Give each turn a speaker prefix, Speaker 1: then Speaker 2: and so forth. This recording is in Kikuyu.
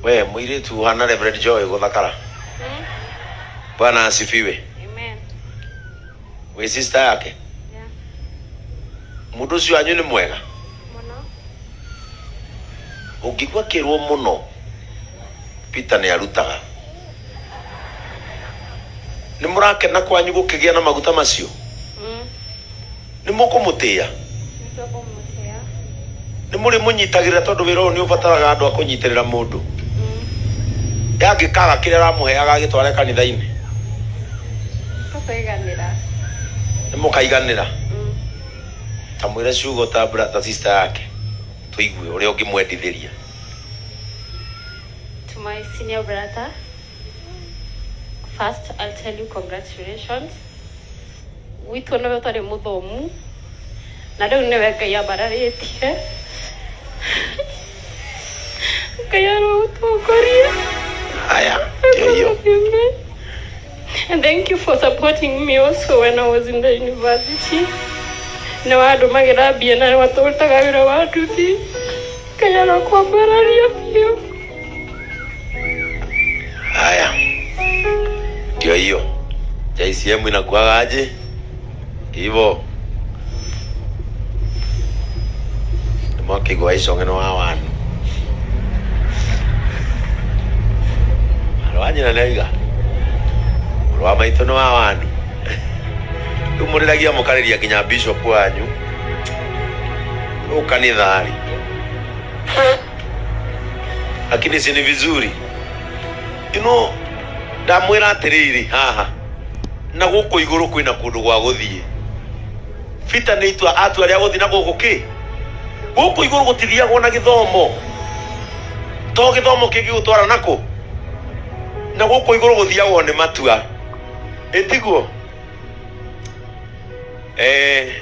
Speaker 1: We mũirĩtu ũhana Reverend Joy gũthakara. Bwana asifiwe.
Speaker 2: Amen.
Speaker 1: Wĩ sister yake?
Speaker 2: Yeah.
Speaker 1: Mũndũ ũcio wanyu nĩ mwega?
Speaker 2: Mũno.
Speaker 1: Ũngĩigua akĩrwo mũno, Peter nĩ arutaga. Nĩ mũrakena kwanyu gũkĩgĩa na maguta macio? Nĩ mũkũmũtĩĩa?
Speaker 2: Nĩ tũkũmũtĩĩa.
Speaker 1: Nĩ mũrĩmũnyitagĩrĩra tondũ wĩra ũyũ nĩ ũbataraga andũ a kũnyitĩrĩra mũndũ? Ĩ angĩkaga kĩrĩa ũramũheaga agĩtware kanitha-inĩ?
Speaker 2: Tũkaiganĩra.
Speaker 1: Nĩ mũkaiganĩra? Ta mwĩre ciugo ta ta sister yake tũigue ũrĩa ũngĩmwendithĩria.
Speaker 2: To my senior brother, first I'll tell you congratulations. Gwitũ nĩwe ũtarĩ mũthomu na rĩu nĩwe Ngai ambararĩtie. Ngai arogũtongoria.
Speaker 1: Haya, ndio hiyo.
Speaker 2: And thank you for supporting me also when I was in the university. Nĩ wandũmagĩra mbia na nĩ watũrutaga wĩra wa nduthi. Ngai arokwambararia biũ.
Speaker 1: Haya, ndio hiyo. JCM inakuwaga aje hivyo? Nĩmwakĩigua iconge nĩ wa wanu Mwarĩ wa nyina nĩoiga mũrũ wa maitũ nĩ wa wanu rĩu mũrĩragia mũkarĩria nginya bishop wanyu rĩu kanitha rĩ lakini si ni vizuri you know ndamwĩra atĩrĩrĩ haha na gũkũ igũrũ kwĩna kũndũ gwa gũthiĩ Peter nĩ itua atua rĩa gũthiĩ na gũkũ kĩ gũkũ igũrũ gũtithiagwo na gĩthomo to gĩthomo kĩngĩgũtwara nakũ na gũkũ igũrũ gũthiagwo nĩ matua ĩtiguo eh.